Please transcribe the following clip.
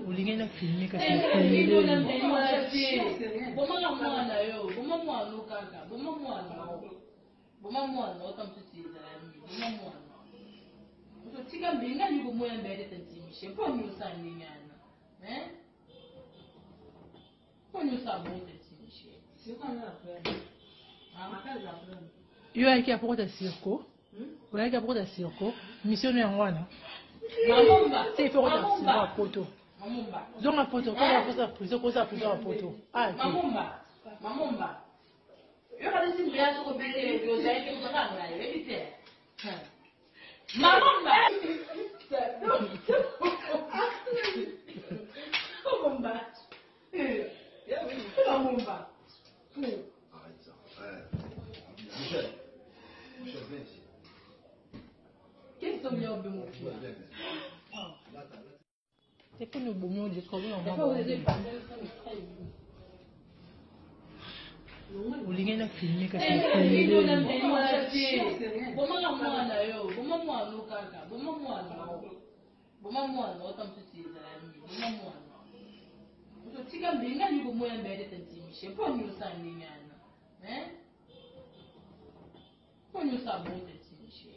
Olingi na filme kasi bomaka mwana yo, boma mwana kaka, boma mwana, boma mwana ota mosusu ezala nini, boma mwana ototika mbenga nini komoya mbele tantimiche mpo nini osala ndenge wana mpo nini osala bongo tantimiche. Yo ayaki apokota circo, oyaki apokota circo, mission no yango wana te ifo kota circo ya poto, zonga poto, koza kosa prison, koza prison ya poto. Ah, Mamumba, Mamumba, yo kanisi mbeya soko bete ozalaki kaka ngai oyebi te Mamumba. Mamumba. Mamumba. Arrête ça. Ouais. Michel. Michel, viens ici. Qu'est-ce que tu veux Viens, viens. Là, t'as- là, Te mpona obomi olingi na filme kasi bomaka mwana yo, boma mwana kaka, boma mwana, boma mwana ota mosusu ezala nini, boma mwana ototika mbenga nini komoya mbele tantimiche mpo nini osala ndenge wana mpo nini osala bongo tantimiche.